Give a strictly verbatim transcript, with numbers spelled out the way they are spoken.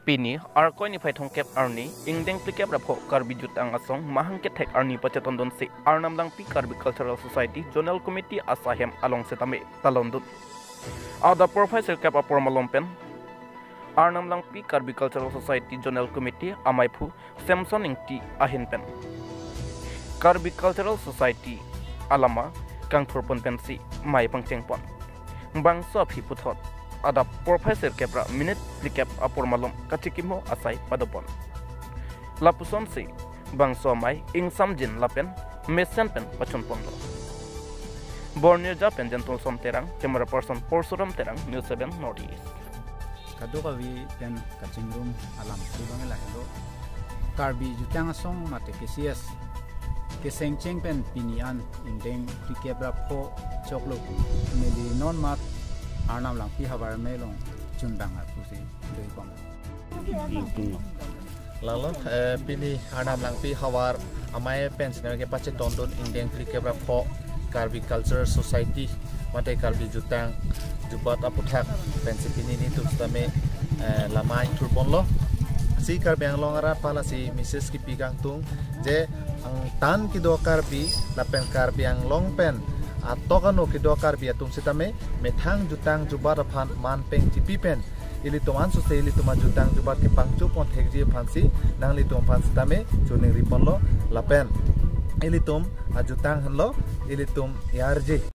Pini Arkoi niphai thomkep arni ingdeng phlikep ra pho Karbi Jutang Asong mahang kethek arni pachetondunsi Arnam Langpi Karbi Cultural Society Zonal Committee asaihem along setame talondun. Adap porphai sirkep apor malom pen Arnam Langpi Karbi Cultural Society Zonal Committee amaiphu Samson Ingti ahin pen Karbi Cultural Society alama kangthurpon pensi mei pangchengpon. Bangso aphi puthot adap porphai sirkep ra minute phlikep apor malom kachikimo asai padopon. Lapusonsi bangso amei ingsamjin lapen mesen pen pachunponlo. Borneo ja pen Jentulson Terang, camera person Porsuram Terang, News seven North East. Kadokave pen kachingrum alam tu bang lahelo. Karbi Jutang Asong mate K C S kesengcheng pen pini an ingdeng phlikep ra pho choklo. Neli non mat Arnam Langpi havar amei along chundang arpusi doi pon. Lalo, eh, pini Arnam Langpi havar amei pen sitame kepachetondun ingdeng phlikep ra pho Karbi Cultural Society mate Karbi Jutang Jubat aputhak pensi pini nelitum sitame, eh, lama ingthurponlo. Si Karbi Anglong arat pen lasi message kipi kangtung je angtan kedo Karbi lapen Karbi Anglong pen atok ano kedo Karbi atum sitame methang jutang jubat aphan man peng chipi pen ilitum ansose ilitum ajutang jubat kepangchopon thekji aphansi nanglitum aphan sitame choningriponlo lapen ilitum ajutang henlo ilitum yarji.